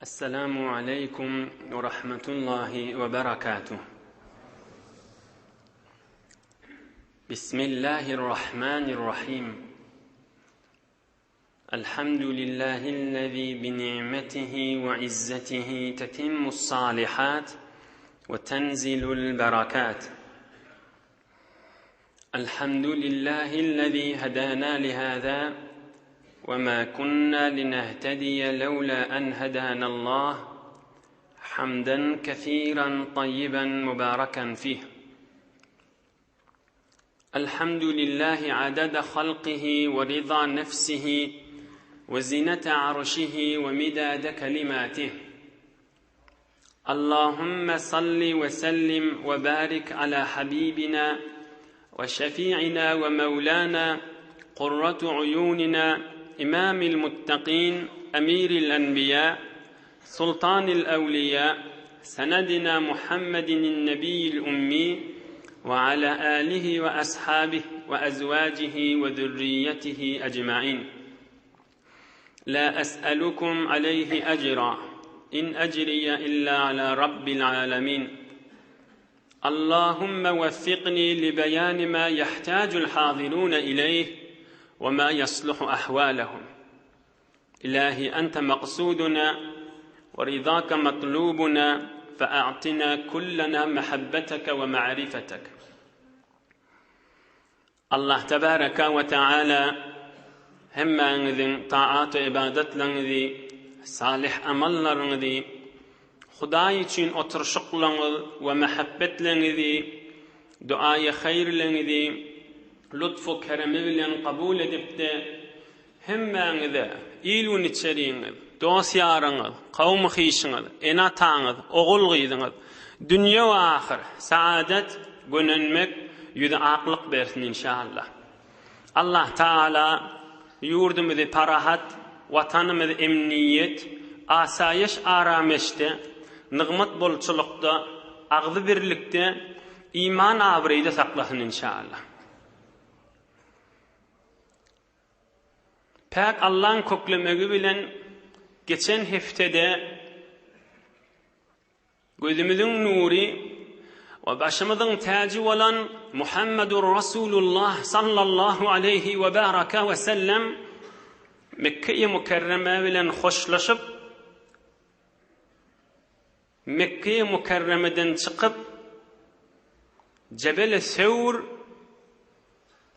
Esselamu aleýkum we rahmetullahi we berekatuh. Bismillahirrahmanirrahim. Elhamdülillahi'llezî bi ni'metihi we izzetihi tetimmus salihat we tenzilul berakat. Elhamdülillahi'llezî hedâna lihâzâ ve mâ kunnâ linehtediye levlâ en hedânallah hamden kesîren tayyiben mübâreken fîh. Elhamdülillahi adede halqihi ve rıza nefsihi ve zinete arşihi ve midade kelimatih. Allahümme salli ve sellim ve barik ala habibina ve şefi'ina ve mevlana kurratu uyunina imamil muttaqin emiril enbiya sultanil evliya senedina Muhammedin nebiyil ummi ve ala alihi ve ashabihi ve ezvacihi ve zürriyetihi ecmain. La es'elukum aleyhi ecra. İn ecriye illa ala rabbil alemin. Allahümme veffikni li beyani ma yahtacul hazirun ileyh ve ma yasluhu ahvalehum. İlahi ente maksuduna ve rizake matlubuna fe'a'tina kullena mehabbeteke ve ma'rifetek. Allah tebaraka we taala hemmäňiziň taat-u-ybadatlaryňyzy, salyh amallaryňyzy, Hudaý üçin oturyşyklaryňyz we mähebbetleňizi, duaýy haýyrleňizi lutf-u keremi bilen kabul edipde, hemmäňize il-gün içeriňiz, dost-ýaryňyz, kowum-hyşyňyz, ene-ataňyz, ogul-gyzyňyz dünýe we ahyr saadet, gönenmek, ýüzi aklyk bersin inşallah. Allah Tagala ýurdumyzy parahat, watanymyzy emniýet, asaýyş arameşde, nygmat bolçulykda, agzybirlikde, iman abraýda saklasyn inşallah. Päk Allaň köklemegi bilen geçen hepdede gözümiziň nury we başymyzyň täji bolan Muhammedur Rasulullah sallallahu aleýhi we baraka we sellem Mekge-i Mükerreme bilen hoşlaşyp, Mekge-i Mükerremeden çykyp, Jebel-i Sewr,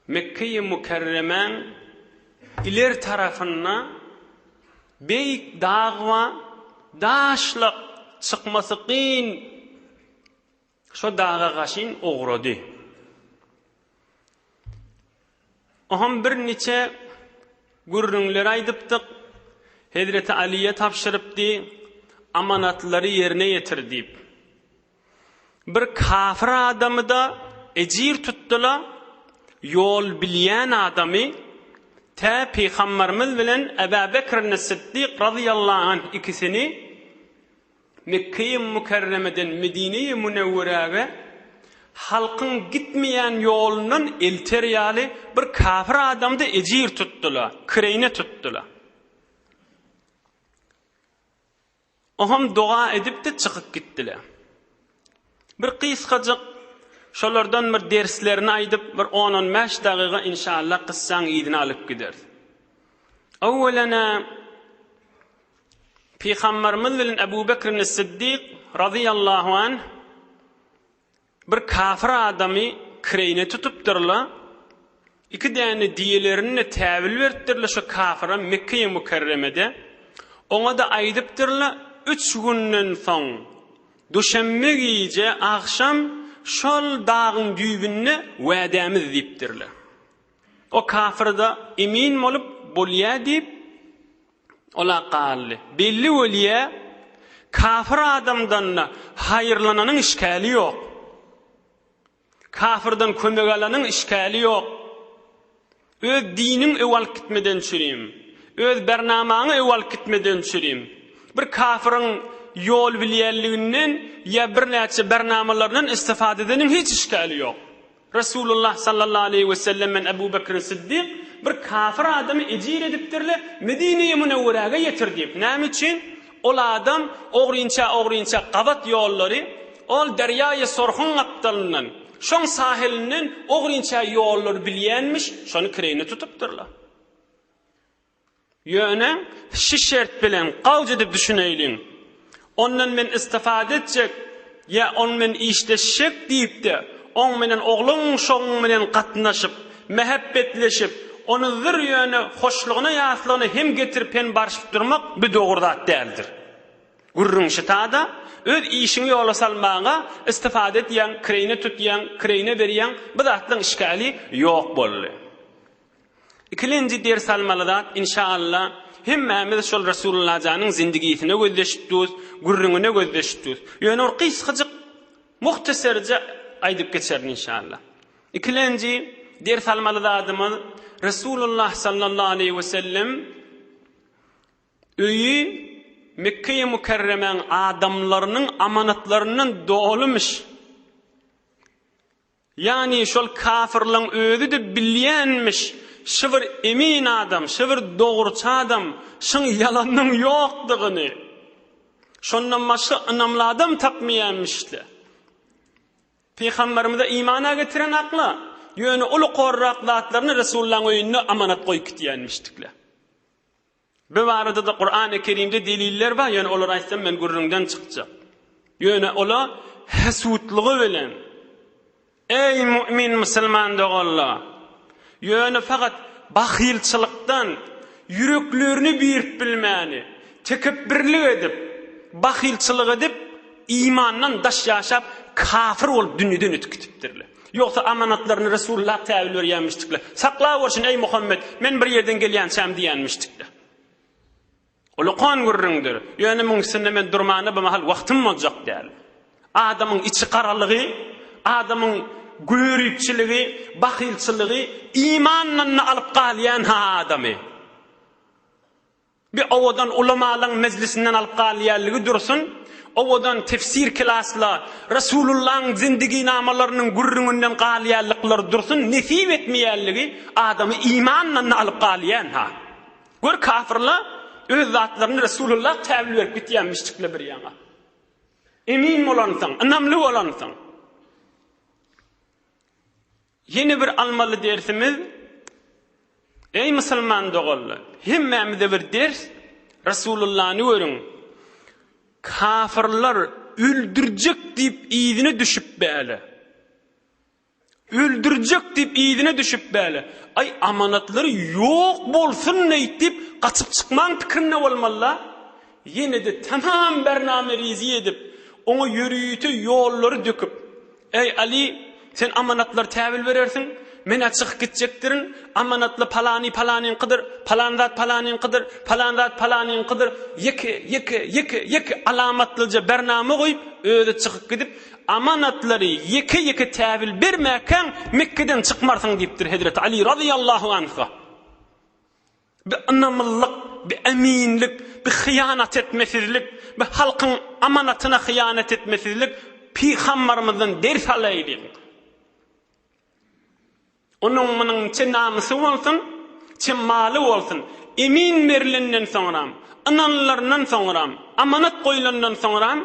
Mekge-i Mükerremäň ileri tarapynda beýik dag bar, daşlyk, çykmasy kyn, şo daga gaşyn ugrady. Oňam birniçe gürrüňleri aýdypdyk. Hezreti Alyýa tabşyrypdy, amanatlary ýerine ýetir diýip. Bir kafir adamy-da ejir tutdyla, ýol bilýän adamy tä Pygamberimiz bilen Eba Bekr Siddik razyýallahu anh ikisini Mekgeýi Mükerremeden Medineýi Münewweräge halkyň gitmeýän ýolundan elter ýaly bir kafir adamda ejir tutdylar, kireýne tutdylar. Oňam doga edip-de çykyp gitdiler. Bir gysgajyk şolardan bir derslerini aýdyp, bir on-on bäş dagyga inşallah kyssaň yzyna alyp gideris. Öwwelene Pygamberimiz bilen Ebu Bekr Siddik razyýallahu anh bir kafir adamy kireýine tutupdyrlar. Iki däne diýelerini täwil beripdirler şo kafyra Mekge-i Mükerremede. Oňa-da aýdypdyrlar, üç günden soň duşenbe gije agşam şol dagyň düýbünde wädämiz diýipdirler. O kafir-da emin bolup, bolýa diýip, Ol-a galdy. Belli bolýa, kafir adamdan-da haýyrlananyň işgäli ýok. Kafirden kömek alanyň işgäli ýok. Öz diniň öw alyp gitmeden çürim. Öz bernamaňy öw alyp gitmeden çürim. Bir kafiriň ýol bilýänliginden ýa birnäçe bernamalaryndan istifade edeniň hiç işgäli ýok. Resulullah sallallahu aleýhi we sellem men Ebu Bekr Siddik bir kafir adamy ejir edipdirler, Medine-i Münewweräge ýetir diýip. Näme üçin? Ol adam ogrynça-ogrynça gabat ýollary, ol derýaýy Sorhuň gapdalyndan, şoň sahilinden ogrynça ýollary bilýänmiş, şony kireýine tutupdyrlar. Ýöne şi şert bilen gawj edip düşüneýliň. Ondan men istifade etjek ýa oň men işleşjek diýip-de, oň menen ogluň-uşagyň bilen gatnaşyp, mähebbetleşip, ony zyr ýöne hoşlugyna-ýaslygyna hem getirip hem barşyp durmak bi dogry zat däldir. Gürrüň şyta-da, öz işiňi ýola salmaga istifade edýäň, kireýine tutýaň, kireýine berýäň, bu zatlaryň işgäli ýok boldy. Ikilenji ders almaly zat, inşaalla, hemmämiz şol Resulullajanyň zindigisine gözleşip durus, gürrüňine gözleşip durus. Ýöne bir gysgajyk, muhteserje aýdyp geçerin inşaalla. Ikilenji ders almaly zadymyz, Resulullah sallallahu aleýhi we sellem öýi Mekge-i Mükerremäň adamlarynyň amanatlaryndan dolumyş. Ýagny şol kafyrlaň özi-de bilýänmiş, şy bir emin adam, şy bir dogruçy adam, şyň ýalanynyň ýokdugyny. Şondan başga ynamly adam tapmaýanmyş-da. Pygamberimize iman-a getiren akla, ýöne uly korrak zatlaryny Resulullaň öýünde amanat goýup gitýänmişdikle. Bu barada-da Kurany Kerimde deliller bar, ýöne olary aýtsam men gürrüňden çykjak. Ýöne ola hesutlygy bilen, Eý mu'min musulman doganlar! Ýöne fakat bahylçylykdan ýüreklerini birip bilmäni, tekepbirlik edip, bahylçylyk edip, imandan daş ýaşap, kafir bolup dünýeden ötüp gitipdirler. Ýogsa amanatlaryny Resulullah täwil berýänmişdikler. Saklawersin, eý Muhammet, men bir ýerden gelýänçäm diýenmişdikler. Ulukan gürrüňdir. Ýöne muň üstünde men durmana bu mahal wagtym boljak däl. Adamyň içi garalygy, adamyň göripçiligi, bahylçylygy imandan-da alyp galýan-ha adamy. Bir owadan ulamalaň mejlisinden alyp galýanlygy dursun, owadan tefsir klasla Resulullaň zindiginamalarynyň gürrüňinden galýanlyklary dursun, nesip etmeýänligi adamy imandan-da alyp galýan-ha. Gör kafyrla öz zatlaryny Resulullah täwil berip gitýänmişjikle bir ýaňa. Emin bolansoň, ynamly bolansoň. Ýene bir almaly dersimiz, Eý musulman doganlar, hemmämize bir ders, Resulullany görüň, kafyrlar öldürjek diýip yzyna düşüp bäle. Öldürjek diýip yzyna düşüp bäle. Aý amanatlary ýok bolsun diýip gaçyp çykmaň pikirinde bolmaly-la. Ýene-de tamam bernamerizi edip, oňa ýörite ýollary döküp, Eý, Aly, sen amanatlary täwil berersiň, men-ä çykyp gitjekdirin, amanatly palany palanyňkydyr, palan zat palanyňkydyr, palan zat palanyňkydyr, ýeke, ýeke, ýeke, ýeke alamatlyja bernama goýup, özi çykyp gidip, amanatlary ýeke-ýeke täwil bermäkäň, Mekgeden çykmarsyň diýipdir hezreti Aly razyýallahu anha. Bi ynamlylyk, bi eminlik, bi hyýanat etmesizlik, bi halkyň amanatyna hyýanat etmesizlik pygambarymyzdan ders alaýlyň. Onuň munuň çe namysy bolsun, çe maly bolsun, emin berilenden soňram, ynanylaryndan soňram, amanat goýlandan soňram,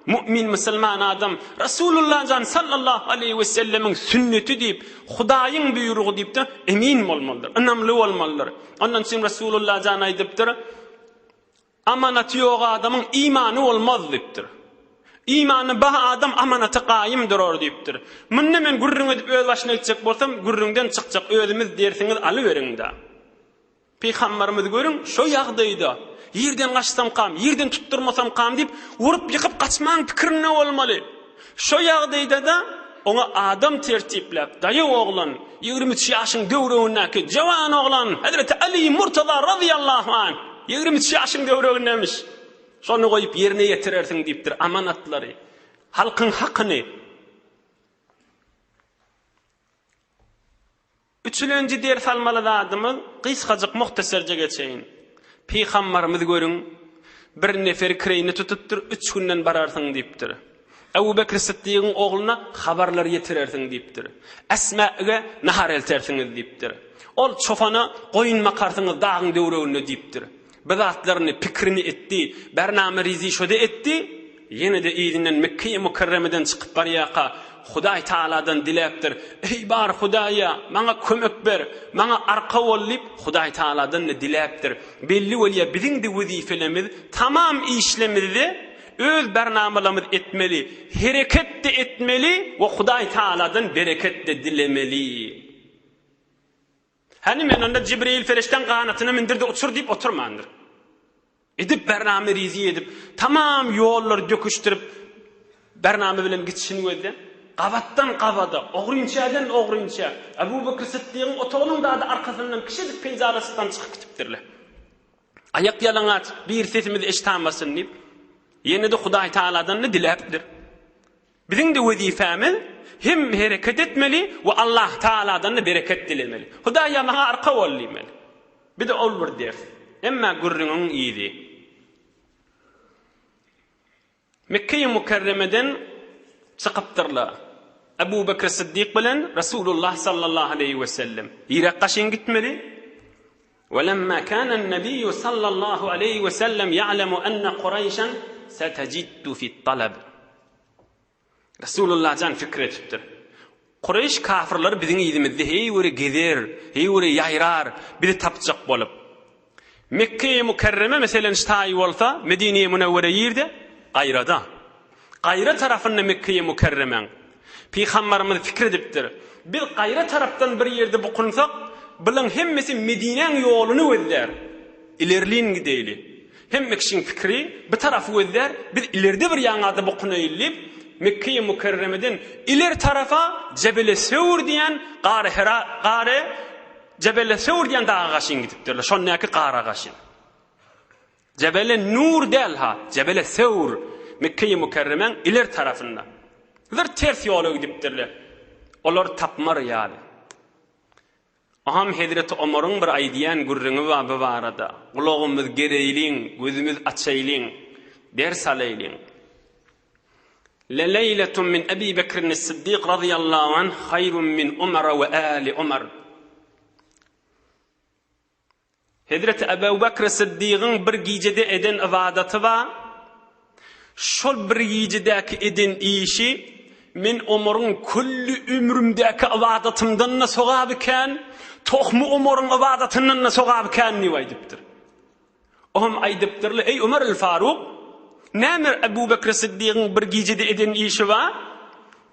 Mu'min musulman adam Rasulullah jan sallallahu aleýhi we sellemiň sünneti diýip, Hudaýyň buýrugy diýip-de emin bolmalydyr, ynamly bolmalydyr. Ondan üçin Rasulullah jan aýdypdyr, Amanaty ýok adamyň imany bolmaz diýipdir. Imany bar adam amanata gaýym durar diýipdir. Munda men gürrüň edip öz başyna gitjek bolsam, gürrüňden çykjak, özümiz dersiňiz alyberiň-dä. Pygamberimizi görüň, şo ýagdaýda, Ýerden gaçsamkam, ýerden tutdurmasamkam diýip, urup-ýykyp gaçmaň pikirinde bolmaly. Şo ýagdaýda-da oňa adam tertipläp, daýaw oglan, 23 ýaşyň döwregindäki jawan oglan, Hezreti Aly Murtaza razyýallahu anh, 23 ýaşyň döwregindemiş. Şony goýup ýerine ýetirersiň diýipdir amanatlary, halkyň hakyny. Üçülenji ders almaly zadymyz, gysgajyk muhtaserje geçeýin. Pygambarymyz görüň, bir neferi kireýine tutupdyr, üç günden bararsyň diýipdir. Ebu Bekr Sytdygyň ogluna habarlar ýetirersiň diýipdir. Esmäge nahar eltersiňiz diýipdir. Ol çopana goýun bakarsyňyz dagyň döwreginde diýipdir. Bu zatlaryny pikirini etdi, bername rizi şo-da etdi, ýene-de yzyndan Mekgeýi Mükerremeden çykyp barýarka, Hudaý Tagaladan diläpdir, Eý, bar Hudaýa, maňa kömek ber, maňa arka bol diýip, Hudaý Tagaladan-da diläpdir. Belli bolýar, biziň-de wezifelemiz tamam işlemizde öz bernamelerimizi etmeli, hereket-de etmeli we Hudaý Tagaladan bereket-de dilemeli. Hany men onda Jibreýil perişdäň ganatyna mündir-de uçur diýip oturmandyr. Edip bername rizi edip, tamam ýollary döküşdirip, bername bilen gitişini gözle. Gabatdan gabada, ogrynçäden ogrynçä, Ebu Bekr Sytdygyň otagynyň dady arkasyndan kiçijik penjarasykdan çykyp gitipdirler. Aýak ýalaňaç, bir sesimizi eşitamasyn diýip, ýene-de Hudaý Tagaladan-da diläpdir. Biziň-de wezipemiz hem hereket etmeli we Allah Tagaladan-da bereket dilemeli. Hudaýa maňa arka bol diýmeli. Bir-de ol bir ders. Emma gürrüňiň yzy. Mekge-i Mükerremeden çykypdyrlar. Ebu Bekr Siddik bilen Resulullah sallallahu aleýhi we sellem. Irek gaşyn gitmeli. Welemma kânen-nebiýýu sallallahu aleýhi we sellem ýa'lemu enne Kureýşen seteciddu fit-talab. Resulullah jan pikir edipdir. Kureýş kafyrlary biziň yzymyzda heý göre gezer, heý göre ýaýrar, bizi tapjak bolup. Mekge-i Mükerreme meselen ştaýy bolsa, Medine-i Münewwere ýerde? Gaýrada. Gaýra tarapynda Mekge-i Mükerremäň. Pygambarymyz pikir edipdir. Biz gaýra tarapdan bir ýerde bukunsak, bulaň hemmesi Medinäň ýoluny gözlär. Ilerlin gideýli. Hemme kişiň pikiri bir tarapy gözlär, biz ileride bir ýaňada bukunaýyl diýip, Mekge-i Mükerremeden ileri tarapa Jebele Sewr diýen Gary Hera, Gary Jebele Sewr diýen daga gaşyn gidipdirler. Şondaky gara gaşyn. Jebele Nur däl-ha, Jebele Sewr, Mekge-i Mükerremäň ileri tarapynda. Bir ters ýola gidipdirler. Olar tapmar ýaly. Aham hezreti Omaryň bir aýdýan gürrüňi bar bu barada. Gulagymyz gereýliň, gözümiz açaýlyň, ders alaýlyň. Leleýletun min Ebi Bekrin-es-Siddik razyýallahu anh haýrun min Umara we ali Umar. Hezreti Ebu Bekr Syddygyň bir gijede eden ybadaty bar. Şol bir gijedäki eden işi men Omaryň külli ömrümdäki ybadatymdan-da sogaby kän, tohmy Omaryň ybadatyndan-da sogaby kän diýip aýdypdyr. Oňam aýdypdyrlar, Eý, Ömer el-Faruk, näme Ebu Bekr Siddigiň bir gijede eden işi bar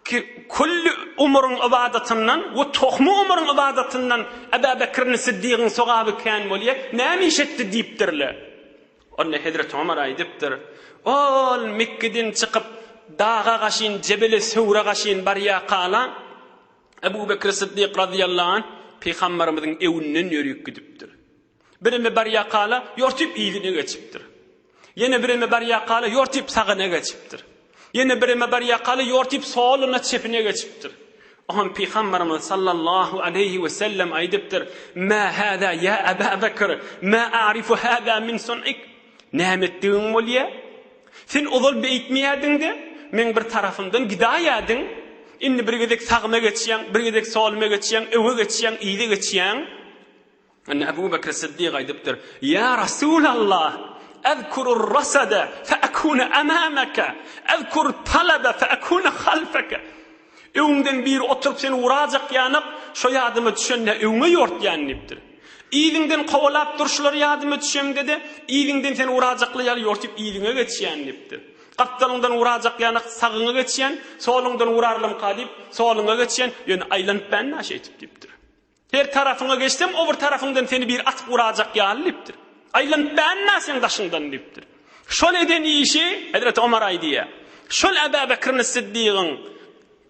ki, külli Omaryň ybadatyndan we tohmy Omaryň ybadatyndan Eba Bekr Siddigiň sogaby kän bolýar, näme iş etdi diýipdirler. Onda hezreti Omar aýdypdyr, Ol Mekgeden çykyp, daga gaşyn, Jebeli Söwre gaşyn barýarkala, Ebu Bekr Siddik razyýallahu anh Pygamberimiziň öwünden ýörüp gidipdir. Bireme barýakala ýortup yzyna geçipdir. Ýene bireme barýakala ýortup sagyna geçipdir. Ýene bireme barýakala ýortup soluna çepine geçipdir. Oňam Pygamberimiz sallallahu aleýhi we sellem aýdypdyr, Mä hâzâ ýa Ebâ Bekr, mä a'rifu hâzâ min sun'ik. Näme etdigiň bolýa? Sen ozal beýtmeýärdiň-de, meň bir tarapymdan gidaýýardyň. Indi bir gezek sagyma geçýäň, bir gezek soluma geçýäň, öňe geçýäň, yza geçýäň. Indi Ebu Bekr Siddik aýdypdyr, Ýa Rasulallah, ezkurur rasada fe ekune amameke, ezkur talaba fe ekune halfeke. Öňüňden biri oturyp seni urajak ýanak, şo ýadyma düşende öňe ýortýan diýipdir. Yzyňdan kowalap durşulary ýadyma düşende-de, yzyňdan seni urajakly ýaly ýortup yzyňa geçýän diýipdir. Gapdalyňdan urajak ýanak sagyňa geçýän, soluňdan urarlymka diýip, soluňa geçýän, ýöne aýlanyp bänä şeýtip diýipdir. Her tarapyňa geçsem, o bir tarapyňdan seni biri atyp urajak ýaly diýipdir. Aýlanyp bänä seň daşyňdan diýipdir. Şol eden işi, Hezreti Omar aýdýar, şol Äbä Bekrini Siddigiň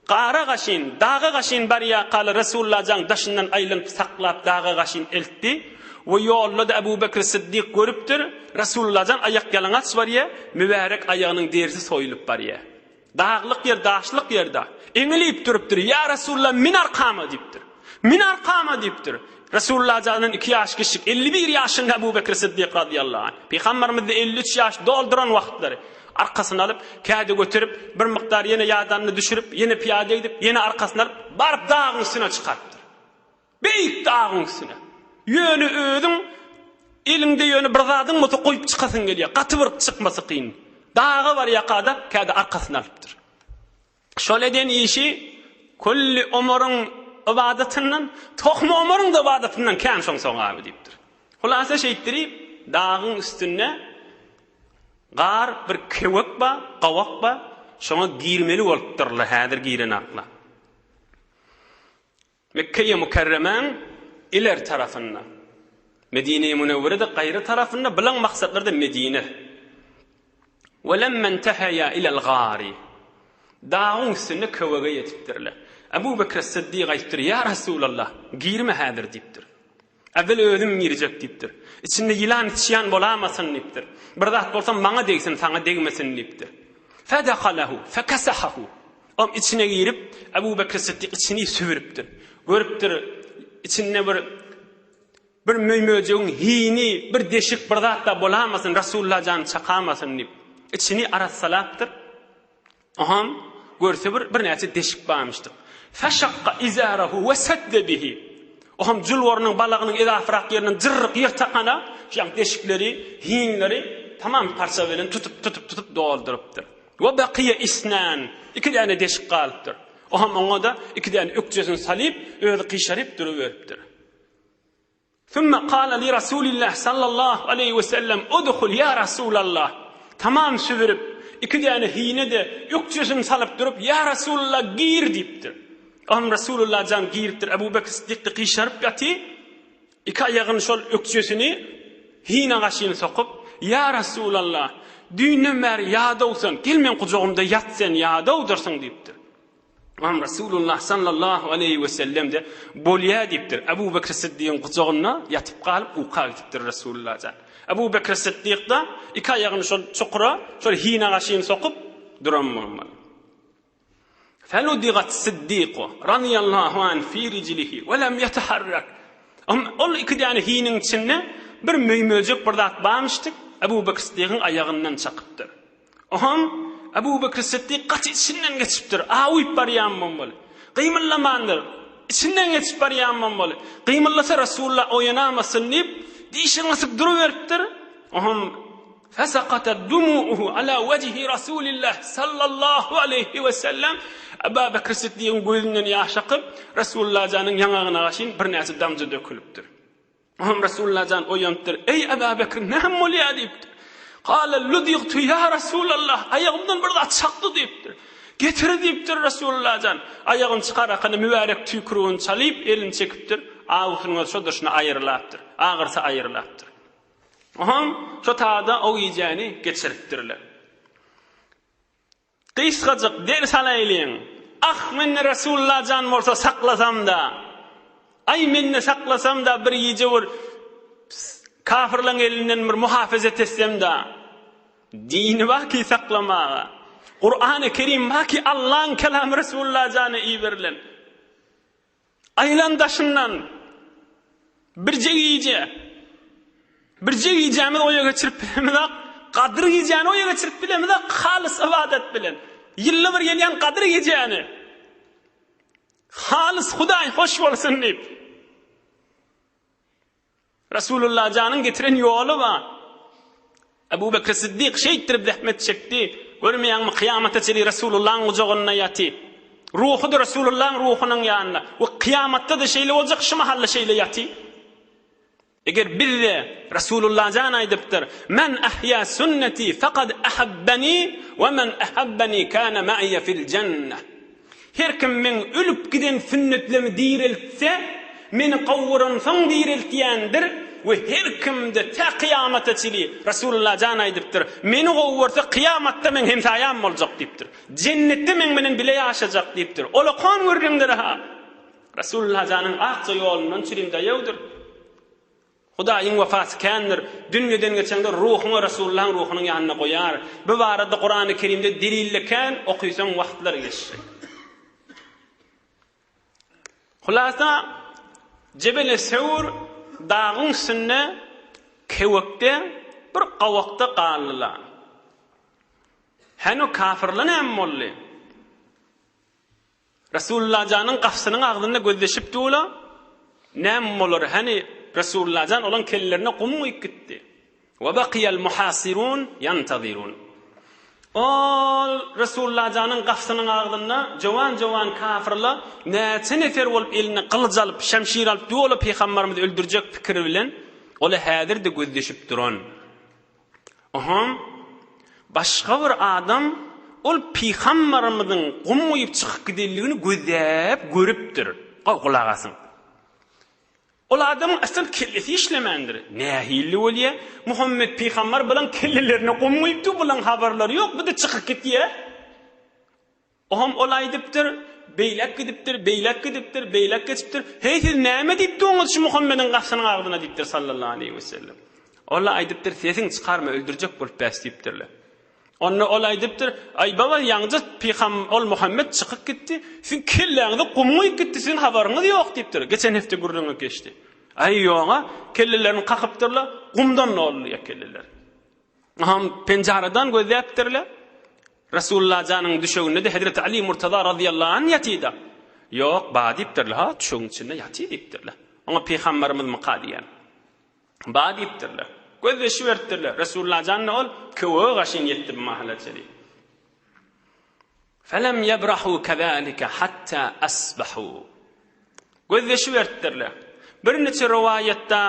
gara gaşyn, daga gaşyn barýarkaly Resulla jaň daşyndan aýlanyp saklap daga gaşyn eltdi we ýolda-da Äbu Bekri Siddik görüpdir, Resulla jan aýak ýalaňaç barýar, mübärek aýagynyň derisi soýulyp barýar. Daglyk ýer, daşlyk ýerde. Eňilip durupdyr. Ýa Resulallah, min arkama diýipdir. Min arkama diýipdir. Resulullah jandan iki ýaş kiçjik, 51 ýaşynda Ebu Bekr Siddik razyýallahu anh. Pygamberimiz-de 53 ýaş dolduran wagtlary arkasyny alyp, käde göterip, bir mukdar ýene ýadanyny düşürip, ýene pyýada gidip, ýene arkasyny alyp, baryp dagyň üstüne çykarypdyr. Beýik dagyň üstüne. Ýöne özüň. Eliňde ýöne bir zadyň bolsa goýup çykasyň gelýär. Gaty bir çykmasy kyn. Daga barýarka-da käde arkasyny alypdyr. Şol eden işi külli Omaryň ybadatyndan, tohmy Omaryň-da ybadatyndan kän şoň sogaby diýipdir. Hulasa şeýtdirip, dagyň üstünde gar bir kewek bar, gawak bar, şoňa girmeli bolupdyrlar, häzir girenaklar. Mekgeýi Mükerremäň ileri tarapynda, Medine-i Münewwere-de gaýry tarapynda, bilaň maksatlary-da Medine. Welemmen teheýa ilel gary. Dagyň üstünde köwege ýetipdirler. Ebu Bekr Es-Siddik aýdypdyr, Ýa Resulallah, girme häzir diýipdir. Äwwel özüm girjek diýipdir. Içinde ýylan içýan bolamasyn diýipdir. Bir zat bolsa maňa degsin, saňa degmesin diýipdir. Fedehalehu, fekesehahu. Ol içine girip, Ebu Bekr Siddik içini süpüripdir. Görüpdir, içinde bir bir möý-möjegiň hini, bir deşik, bir zat-da bolamasyn, Rasulullah jany çakamasyn diýip, içini arassalapdyr. Oham, görse bir birnäçe deşik barmyşdyk. Feşakka izarahu we sedde bihi. Oham julwarynyň balagynyň edafyrak ýerinden jyrryk ýyrtakana, şu ýaňky deşikleri, hinleri tamam parça bilen tutup, tutup, tutup doldurypdyr. We bakiýe isnan, iki däne deşik galypdyr. Oham oňa-da iki däne ökjesini salyp, özi gyşaryp duruberipdir. Sümme kâle li Rasûlillâh sallallahu aleýhi we sellem, Udhul ýa Rasûlallah! Tamam sübürip, iki däne hine-de ökjesini salyp durup, Ýa Rasûlullah, gir! diýipdir. Oňa Rasûlullah jan giripdir. Ebu Bekr Siddik-de gyşaryp ýaty, iki aýagyny şol ökjesini hine gaşyny sokup, Ýa Rasûlallah, düýnden bäri ýadaw sen, gel meň gujagymda ýat sen, ýadawdyrsyň diýipdir. Oňa Resulullah sallallahu aleýhi we sellem-de bolýa diýipdir. Ebu Bekr Siddigiň gujagynda ýatyp galyp uka gidipdir Resulullah jan. Ebu Bekr Siddik-de iki aýagyny şol çukura, şol hine gaşyny sokup duran bolmaly. Feludigat Siddiku radiyallahu anh fi rijlihi we lem yeteharrak. Ol iki däne hiniň içinde bir möý-möjek bir zat barmyşdyk, Ebu Bekr Siddigiň aýagyndan çakypdyr. Oňam Ebu Bekr Siddik gaty içinden geçipdir, awyp barýan bolmaly. Gymyldamandyr, içinden geçip barýan bolmaly. Gymyldasa Resulullah oýanamasyn diýip, dişini gysyp duruberipdir. Oňam Fesakata dumu'uhu ala wejhi Rasulillah sallallahu aleýhi we sellem Ebu Bekr Siddigiň gözünden ýaş akyp, Resulullah janyň ýaňagyna gaşyn birnäçe damja dökülipdir. Oňam Resulullah jan oýanypdyr. Eý Eba Bekr, näme bolýar diýipdir. Kale ludigtu ýa Resulallah, aýagymdan bir zat çakdy diýipdir. Getir diýipdir Resulullah jan. Aýagyny çykarakana mübärek tüýkürigini çalyp, elini çekipdir. Awusynyň özi şo durşuna aýrylapdyr. Agyrysy aýrylapdyr. Oňam şo tada o gijäni geçiripdirler. Gysgajyk ders alaýlyň. Ah, mende Resulullah jan bolsa saklasamda. Aý, mende saklasamda bir gije bir kafirleň elinden bir muhafazat etsemda. Dini baki saklamaga. Kur'an-ı Kerim baki Allaň kelamy Resulullah jana iberilen. Aýlan daşyndan birje gije, birje gijämizi oýa geçirip bilemizok, Gadyr gijäni oýa geçirip bilemizok, halys ybadat bilen. Ýylda bir gelýän Gadyr gijäni halys Hudaý hoş bolsun diýip. Resulullah janyň getiren ýoly bar. Ebu Bekr Siddik şeýtdirip zähmet çekdi. Görmeýäňmi, kyýamata çenli Resulullahyň gujagynda ýaty. Ruhy-da Resulullahyň ruhunyň ýanynda. We kyýamatda-da şeýle boljak, şu mahal-da şeýle ýaty. Eger bizde Resulullah jan aýdypdyr, Men ahýa sünneti fekad ahabbeni we men ahabbeni kana ma'iye fil jenneh. Her kim meň ölüp giden sünnetlerimi direltse, meni gowuransoň direltýändir we her kimde tä kyýamata çili, Resulullah jan aýdypdyr, meni gowy görse kyýamatda meň hemsaýam boljak diýipdir. Jennetde meň bilen bile ýaşajak diýipdir. Olakan gürrüňdir-ha. Resulullah janyň akja ýolundan çürim daýawdyr. Hudaýyň wepasy kändir. Dünýeden geçeňde ruhuňy Resulullahyň ruhunyň ýanynda goýar. Bu barada Kurany Kerimde delille kän, okysaň wagtlar geçjek. Hulasa Jebele Sewr dagyň üstünde kewekde bir gawakda galdylar. Häni kafirler näme boldy? Resulullah janyň gapysynyň agzynda gözleşip durlar. Näme bolar, hany? Resulullah jan olaň kellelerine gum guýup gitdi. Wa bakiyal muhasirun ýantazirun. Ol Resulullah janyň gapysynyň agzynda jowan-jowan kafyrlar näçe nefer bolup eline gylyç alyp, şemşir alyp doly pygambarymyzy öldürjek pikiri bilen ola häzir-de gözleşip duran. Oňam başga bir adam ol pygambarymyzyň gum guýup çykyp gidenligini gözläp görüpdir. Goý gulak asyň. Ol adamyň asyl kellesi işlemändir. Nähili bolýa? Muhammet pygambar bulaň kellelerine gum guýupdy, bulaň habarlary ýok, bu-da çykyp gitýä. Oňam ol aýdypdyr, beýläk gidipdir, beýläk gidipdir, beýläk geçipdir. Heý, siz näme diýip durňyz şu Muhammediň gapysynyň agzyna diýipdir sallallahu aleýhi wesellem. Ol-a aýdypdyr, sesiňi çykarma, öldürjek bolup bäs diýipdirler. Onda ol aýdypdyr, Aý baba, ýaňja pygam ol Muhammet çykyp gitdi, siziň kelläňize gum guýup gitdi, siziň habaryňyz ýok diýipdir. Geçen hepde gürrüňi geçdi. Aý ýog-a, kellelerini kakypdyrlar, gumdan doldy kelleler. Aham penjaradan gözläpdirler. Resulullah janyň düşeginde-de Hezreti Ali Murtaza razyýallahu anh ýatyda. Ýok, ba diýipdirler, ha, düşegiň içinde ýaty diýipdirler. Oňa pygamberimiz myka diýen. Ba diýipdirler. Gözleşiberipdirler. Resulullah janyna ol köwege gaşyn ýetdi bu mahala çenli. Felem yebrahu kezalike hatta asbahu. Gözleşiberipdirler. Birniçe rowaýatda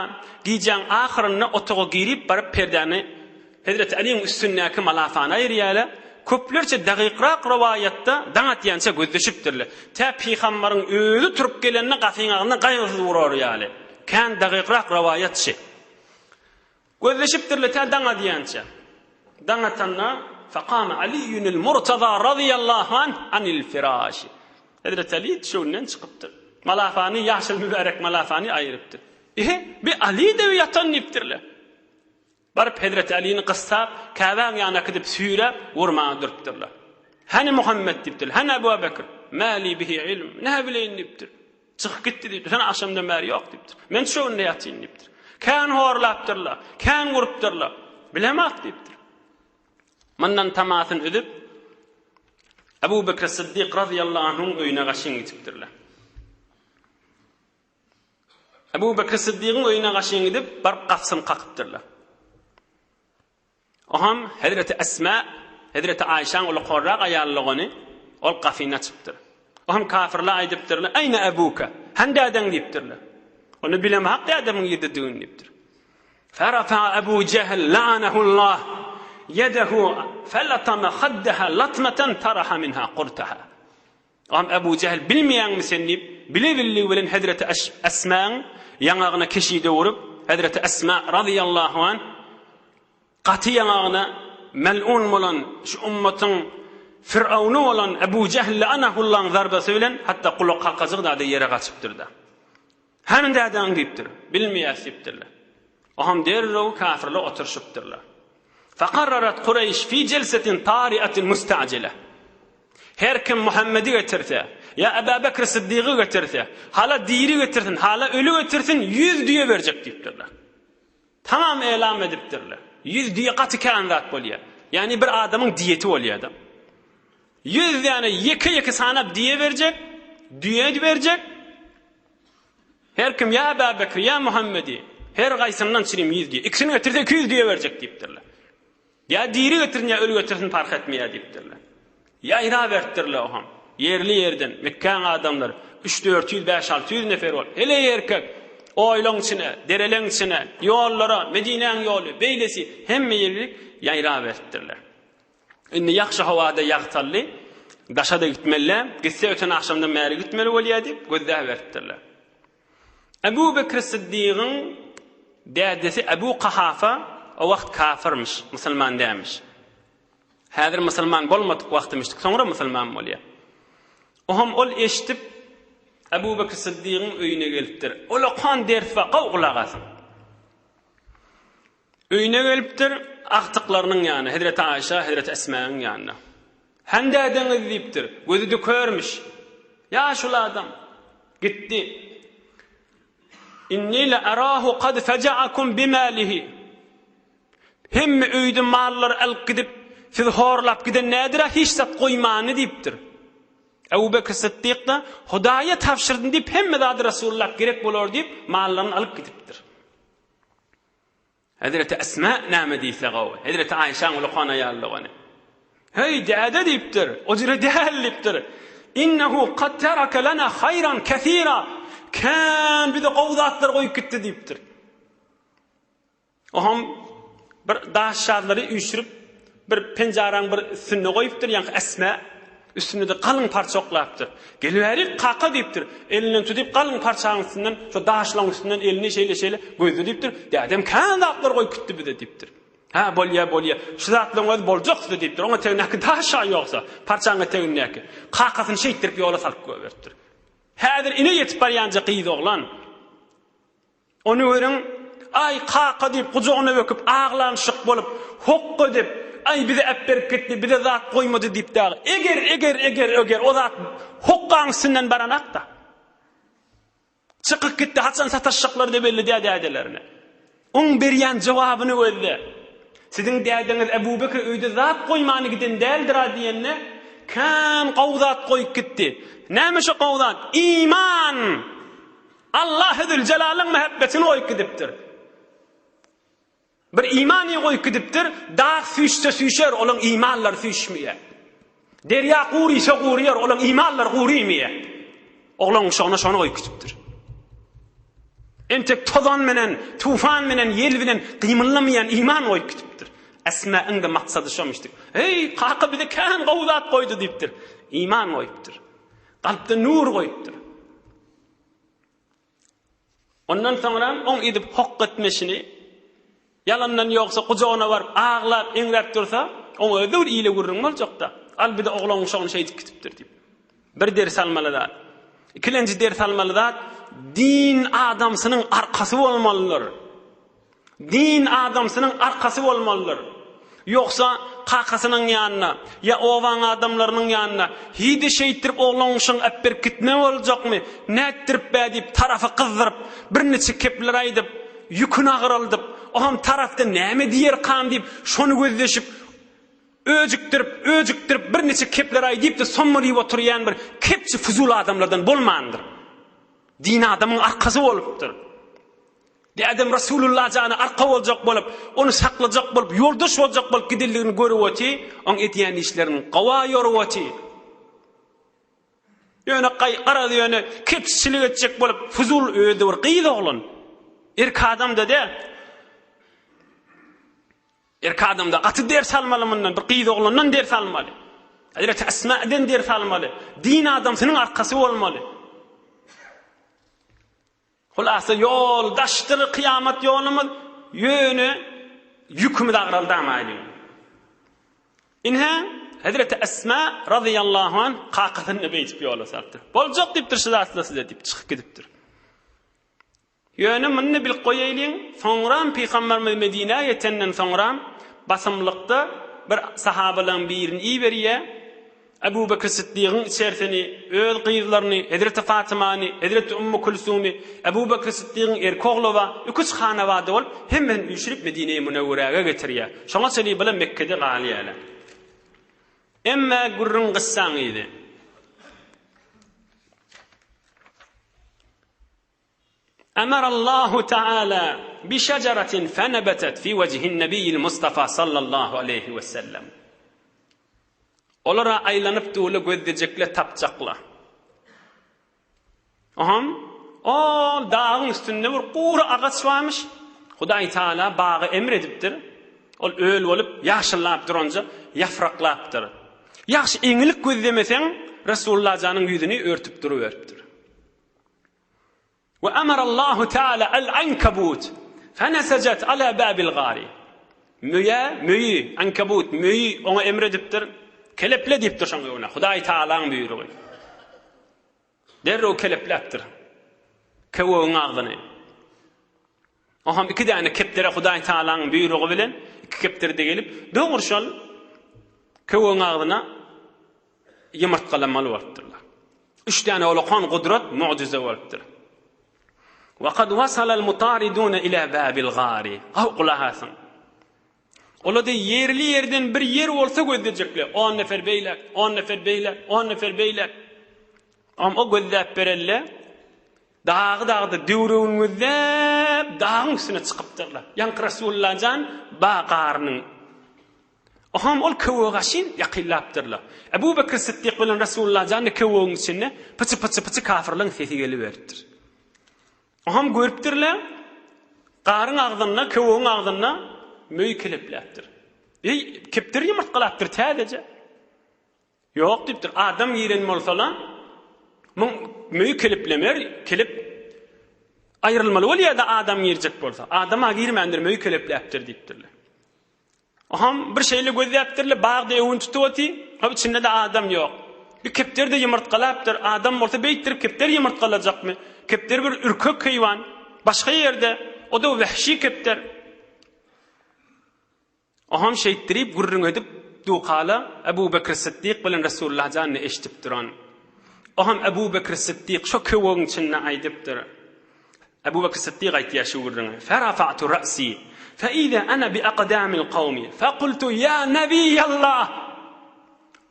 gijäň ahyrynda otaga girip baryp perdäni Hezreti Alyň üstündäki malafany aýyrýarlar. Köplerçe dagykrak rowaýatda daň atýança gözleşipdirler. Tä pygambaryň özi turup gelende gapyň agzynda gaýgysyz urar ýaly. Kän dagykrak rowaýat şi. Gözleşipdirler tä daň atýança. Daň atanda Fekame Aliyyunil Murtaza razyýallahu anh anil firaşi. Hezreti Ali düşeginden çykypdyr. Malafany, ýaşyl mübärek malafany aýyrypdyr. Ehe, bi Ali-de bi ýatan diýipdirler. Baryp Hezreti Alini gyssap, Käbäň ýanyna äkidip süýräp, urmaga durupdyrlar. Hany Muhammet diýipdirler. Hany Abu Bekr? Mä li bihi ilm. Näme bileýin diýipdir. Çykyp gitdi diýipdir. Sen agşamdan bäri ýok diýipdir. Men düşeginde ýatyn diýipdir. Kän horlapdyrlar, kän urupdyrlar. Bilemok diýipdir. Mundan tamasyny üzüp, Abu Bekr Siddik razyýallahu anhuň öýüne gaşyn gitipdirler. Abu Bekr Siddigiň öýüne gaşyn gidip, baryp gapysyny kakypdyrlar. Oňam Hezreti Esma, Hezreti Aýşaň ulukorrak aýallygyny ol gapyny açypdyr. Oňam kafirler aýdypdyrlar, Eýne ebuke? Hany dädeň diýipdirler. Onda bilemok dädemiň ýerdedigini diýipdir. Ferafa Ebu Jehl la'anehullah ýedehu felatama haddaha latmatan taraha minha kurtaha. Oňam Ebu Jehl bilmeýäňmi sen diýip, bile-billigi bilen Hezreti Esmaň ýaňagyna keşide urup, Hezreti Esma razyýallahu anh gaty ýaňagyna mel'un bolan şu ummatyň Firawny bolan Ebu Jehl la'anahullaň zarbasy bilen hatda gulak halkajygy zady ýere gaçypdyr-da. Hany dädeň diýipdir. Bilmeýäs diýipdirler. Oňam derrew kafirler oturyşypdyrlar. Fekarrarat Kureýş fi jelsetin tariatin mustajile. Her kim Muhammedi getirse, ýa Eba Bekr Siddigy getirse, hala diri getirsin, hala öli getirsin, ýüz düýe berjek diýipdirler. Tamam elam edipdirler. Ýüz düýe gaty kän zat bolýar. Ýagny bir adamyň diýeti bolýar-da. Ýüz däne ýeke-ýeke sanap diýe berjek, düýe berjek. Her kim ýa Eba Bekri, ýa Muhammedi, her gaýsyndan çirim ýüz düýe. Ikisini getirse 200 düýe berjek diýipdirler. Ýa diri getirsin, ýa öli getirsin parh etmeýär diýipdirler. Ýaýraberipdirler oňam. Ýerli-ýerden Mekgäň adamlary üç-dört ýüz, bäş-alty ýüz nefer bolup, heleý erkek, oýlaň içine, dereleň içine, ýollara, Medinäň ýoly, beýlesi, hemme ýerlik ýaýraberipdirler. Indi ýagşy howada ýagtaldy, daşa-da gitmeli-dä, gitse öten agşamdan bäri gitmeli bolýar diýip, gözläberipdirler. Ebu Bekr Syddygyň dädesi Ebu Kahafa o wagt kafyrmyş, musulman dälmiş. Häzir musulman bolmadyk wagtymyşdyk, soňra musulman bolýar. Oňam ol eşidip Ebu Bekr Syddygyň öýüne gelipdir. Ol okan ders bar, gowy gulak asyň. Öýüne gelipdir, agtyklarynyň ýanyna, Hezreti Aýşa, Hezreti Esmäniň ýanyna. Hany dädeňiz diýipdir. Gözi-de körmüş. Ýaşuly adam. Gitdi. Inni le arahu kad feja'akum bimalihi. Hemme öýde mallary alyp gidip, sizi horlap giden nädir-ä hiç zat goýmany diýipdir. Ebu Bekr Sytdyk-da, Hudaýa tabşyrdym diýip, hemme zady Resulullah gerek bolar diýip, mallaryny alyp gidipdir. Hezreti Esma näme diýse gowy. Hezreti Aýşaň ulukan aýallygyny. Heý, däde diýipdir. O jüre däl diýipdir. Innehu kad terake lena haýran kesira. Kän bize gowy zatlar goýup gitdi diýipdir. Oňam bir daş-şazlary üýşürip, bir penjaraň bir üstünde goýupdyr, ýaňky Esma üstünde-de galyň parça oklapdyr. Gel bärik, kaka diýipdir. Elinden tutyp, galyň parçanyň üstünden, şo daşlaryň üstünden elini şeýle-şeýle gözle diýipdir. Dädem kän zatlar goýup gitdi bize diýipdir. Hä, bolýa, bolýa. Şu zatlaryň özi boljak size diýipdir. Oň etegindäki daş-a ýogsa, parçaň etegindäki. Kakasyny şeýtdirip ýola salyp goýberipdir. Häzir ine ýetip barýanja gyz oglan. Ony görüň, Aý, kaka diýip, gujagyna böküp, aglanyşyk bolup, hokga edip, Aý, bizi äpberip gitdi, bize zat goýmady diýip dagy, eger, eger, eger, eger o zat hokgaň üstünden baranakda. Çykyp gitdi, haçan sataşjaklary-da belli däl dädelerine. Oň berýän jogabyny gözle. Siziň dädeňiz Ebu Bekr öýde zat goýmany giden däldir-a diýende, kän gowy zat goýup gitdi. Näme şo gowy zat? Iman! Allahy Züljelalyň mähebbetini goýup gidipdir. Bir imany goýup gidipdir, dag süýşse süýşer, olaň imanlary süýşmeýär. Derýa gurysa guryar, olaň imanlary gurymaýar. Oglan guşagyna şony goýup gidipdir. Entek tozan menen, tufan menen, ýel bilen gymyldamaýan iman goýup gidipdir. Esmäiň-de maksady şomuşdy. Eý, kaka bize kän gowy zat goýdy diýipdir. Iman goýupdyr. Kalpda nur goýupdyr. Ondan soňra oň edip hokga etmeşini, ýalandan ýogsa gujagyna baryp aglap, eňräp dursa, oň özi bir ile gürrüň boljakda. Al bize oglan uşagyny şeýdip gidipdir diýip. Bir ders almaly zat. Ikilenji ders almaly zat, din adamsynyň arkasy bolmalydyr. Din adamsynyň arkasy bolmalydyr. Ýogsa kakasynyň ýanyna, ýa obaň adamlarynyň ýanyna, Hiý-de şeýtdirip oglangyşyň äpberip gitme boljakmy, nätdirip-bä diýip tarapy gyzdyryp, birniçe kepler aýdyp, ýüküni agraldyp, oňam tarapda näme diýerkam diýip, şony gözleşip, öjükdirip, öjükdirip birniçe kepler aýdyp-da sommalyp oturýan bir kepçi fuzul adamlardan bolmandyr. Din adamyň arkasy bolupdyr. Dädem Resulullah jana arka boljak bolup, ony saklajak bolup, ýoldaş boljak bolup gidenligini görüp oty, oň edýän işlerini gawa ýorup oty. Ýöne gaý, garaz ýöne kepçilik etjek bolup, fuzul özi bir gyz oglan. Erk adam-da däl. Erk adamda gaty ders almaly mundan, bir gyz oglandan ders almaly. Hezreti Esma'den ders almaly. Din adamsynyň arkasy bolmaly. Hulasa ýol daşdyr kyýamat ýolumyz, ýöne ýükümiz agraldamaýlyň. Ine, Hezreti Esma razyýallahu anh kakasyny beýdip ýola salypdyr. Boljak diýipdir şu zatlar size diýip çykyp gidipdir. Ýöne muny bilip goýaýlyň, soňram Pygamberimiz Medinä ýetenden soňram basymlykda bir sahabalaryň birini iberýär. Ebu Bekr Syddygyň içersini, öz gyzlaryny, hezreti Fatymany, hezreti Ummu Külsumy, Ebu Bekr Syddygyň erki ogly bar, iki-üç hanabada bolup, hemmesini üýşürip Medine-i Münewweräge getirýär. Şoňa çenli bular Mekgede galýarlar. Emme gürrüň gyssaň yzy. Emarallahu Teala bi şeceratin fenebetet fi wejhin nebiyyil Mustafa sallallahu aleyhi we sellem. Olara aýlanyp duwla gözlejekle tapjakla. Oham ol dagyň üstünde bir gury agaç barmyş. Hudaý Teala bagy emr edipdir. Ol öl bolup ýaşyllap duranja ýafraklapdyr. Ýagşy eňilik gözlemeseň Resulullah janyň ýüzüni örtüp duruberipdir. We emarallahu teala el-ankabut fenesejat ala babil gari. Möýe, möýi, ankabut, möýi oňa emr edipdir. Keleple diýipdir şoň öňüne. Hudaý Taalaň buýrugy. Derrew kelepläpdir. Köwegiň agzyny. Oňam iki däne kepdere Hudaý Taalaň buýrugy bilen iki kepderde gelip, dogry şol köwegiň agzyna ýumurtgalamaly bolupdyrlar. Üç däne olakan gudrat, mugjyza bolupdyr. Wa kad wasalal mutariduna ila babil gari. Haw gulak asyň. Olar-da ýerli ýerden bir ýer bolsa gözlejekler. On nefer beýläk, on nefer beýläk, on nefer beýläk. Am o gözläp berelle. Dagy dagda döwregini gözläp, dagyň üstüne çykypdyrlar. Ýaňky Resulullah jan ba garynyň. Oham ol köwege gaşyn ýakynlapdyrlar. Ebu Bekr Sytdyk bilen Resulullah jan köwegiň içinde pyçy-pyçy-pyçy kafirleň sesi geliberipdir. Oham görüpdirler, garyň agzynda, köwegiň agzynda möý kelepläpdir. Eý, kepderi ýumurtgalapdyr täzeje. Ýok diýipdir, adam giren bolsa-la, muň möý keleplemer, kelep aýrylmaly bolýar-da adam girjek bolsa. Adam-a girmändir, möý kelepläpdir diýipdirler. Oham bir şeýle gözläpdirler, bagda öwün tutup otyr, hop içinde-de adam ýok. Bir kepderi-de ýumurtgalapdyr, adam bolsa beýtdirip kepderi ýumurtgalajakmy? Kepderi bir ürkek heýwan, başga ýerde, o-da wähşi kepder. Oham şeýtdirip gürrüň edip dukala Ebu Bekr Sytdyk bilen Resulullah janyny eşidip duran. Oham Ebu Bekr Sytdyk şo köwegiň içinde aýdypdyr. Ebu Bekr Sytdyk aýtýar şu gürrüňi. Ferafa'tu ra'si fe iza ana bi aqdamil kawmi fekultu ya Nebiyallah.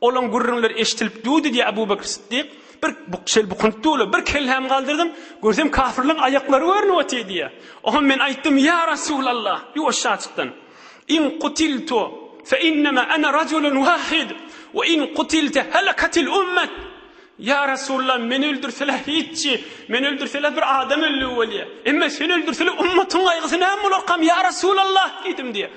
Olaň gürrüňleri eşdilip durdy diýýär Abu Bekr Sytdyk. Bir şeýle bukunyp durlar. Bir kellämi galdyrdym, görsem kafirleň aýaklary görnüp otyr diýýär. Oňa men aýtdym, Ýa Rasulallah, ýuwaşjaçykdan. In kutiltu fe innema ana rajulun wahid we in kutilte halakatil ummet. Ýa Rasulallah, meni öldürseler hiççi, meni öldürseler bir adam öldügi bolýar. Emma seni öldürseler ummatyň gaýgysy näme bolarkam ýa Rasulallah diýdim diýýär.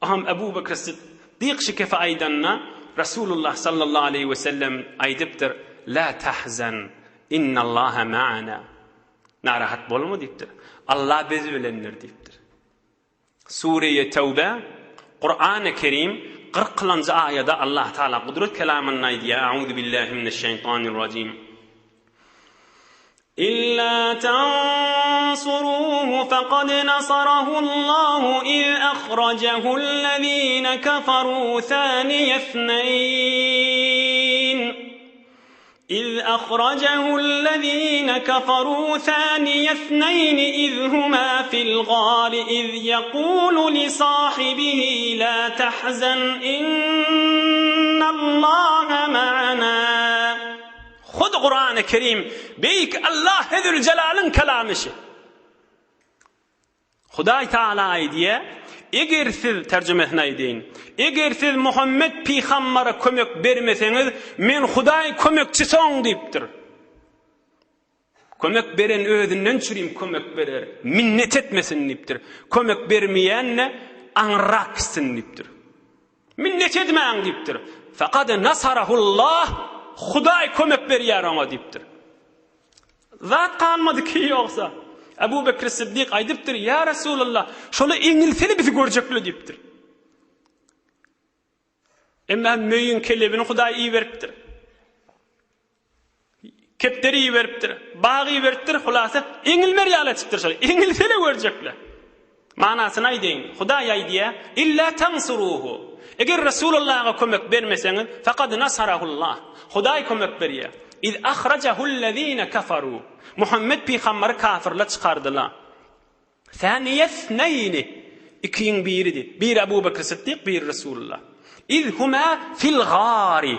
Aham Ebu Bekr Syddyk şu kefi aýdanda, Resulullah sallallahu aleýhi we sellem aýdypdyr, La tahzan, innallaha ma'ana. Narahat bolma diýipdir. Allah biz bilendir diýipdir. Sure-i Tewbe, Kur'an-ı Kerim 40-njy aýada Allah Taala gudrat kelamynda aýdýar, A'udhu billahi mineşşeýtanirrajim. Illa tansuruhu faqad nasarahu Allahu iz ahrajahu allazina kafaru thaniya ithnayn iz ahrajahu allazina kafaru thaniya ithnayn iz huma fil gari iz yaqulu li sahibihi la tahzan innallaha ma'ana Hut Kurany Kerim Beýik Allah Zülcelalyň kelamy şi. Hudaý Taala aýdýar, Eger siz, terjimesini aýdaýyn, eger siz Muhammet pygambere kömek bermeseňiz, men Hudaý kömekçisoň diýipdir. Kömek beren özünden çürim kömek berer, minnet etmesin diýipdir. Kömek bermeýän-de aňryrak gitsin diýipdir. Minnet edmäň diýipdir. Fekad nasarahullah, Hudaý kömek berýär oňa diýipdir. Zat galmady ki ýogsa. Ebu Bekr Siddik aýdypdyr, Ýa Resulallah, şola eňilseli bizi görjekle diýipdir. Emma möýüň kelebini Hudaý iberipdir. Kepderi iberipdir, bag iberipdir, hulasa eňilmer ýaly etipdir şol. Eňilsele görjekle. Manasyny aýdaýyn. Hudaý aýdýar, Illa tansuruhu. Eger Resulullaha kömek bermeseňiz, faqad nasarahullah. Hudaý kömek berýär. Iz ahrajahul-lezine kafaru. Muhammet pygamberi kafirler çykardylar. Saniýesneýni, ikiň biridi. Biri Abu Bekr Sytdyk, biri Resulullah. Iz huma fil gari.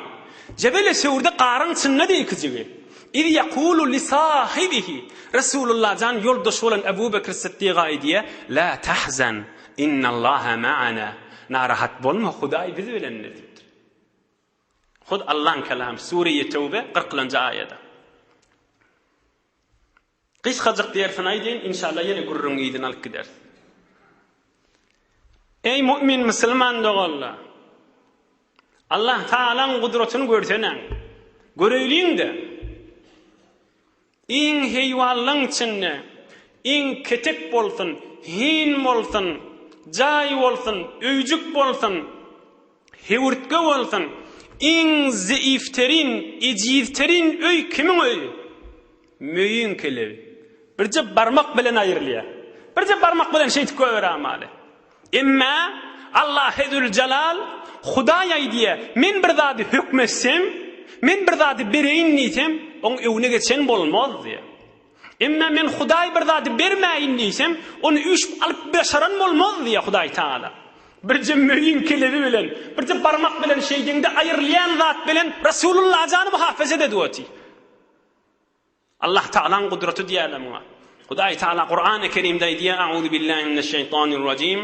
Jebeli Söwrde garyň içindedi ikijigi. Iz ýekulu li sahibihi. Resulullah jan ýoldaşy bolan Abu Bekr Sytdyga aýdýar, La tahzan, innallaha ma'ana. Narahat bolma, Hudaý biz bilendir diýipdir. Hut Allaň kelamy, Sure-i Tewbe, kyrkynjy aýada. Gysgajyk dersini aýdaýyn, inşallah ýene gürrüňiň yzyny alyp gideris. Eý mu'min musulman doganlar! Allah Taalaň gudratyny görsenäň. Göreýliň-de. Iň heýwanlaň içinde iň ketek bolsun, hin bolsun, jaý bolsun, öýjük bolsun, höwürtge bolsun, iň zeifterin, ejizterin öý kimiň öýi? Möýüň kelebi. Birje barmak bilen aýrylýar. Birje barmak bilen şeýdip goýberamaly. Emma Allah Züljelal Hudaý aýdýar, men bir zady hökmetsem, men bir zady bereýin diýsem, oň öňüne geçen bolmaz diýýär. Emma men Hudaý bir zady bermäýin diýsem, ony üýşüp alyp başaran bolmaz diýýär Hudaý Tagala. Birje möýüň kelebi bilen, birje barmak bilen şeýdeňde aýrylýan zat bilen Resulullah jany muhafazat edip otyr. Allah Tagalaň gudraty diýýärler muňa. Hudaý Tagala Kurany Kerimde aýdýar, A'uzu billahi mineşşeýtanirrajim.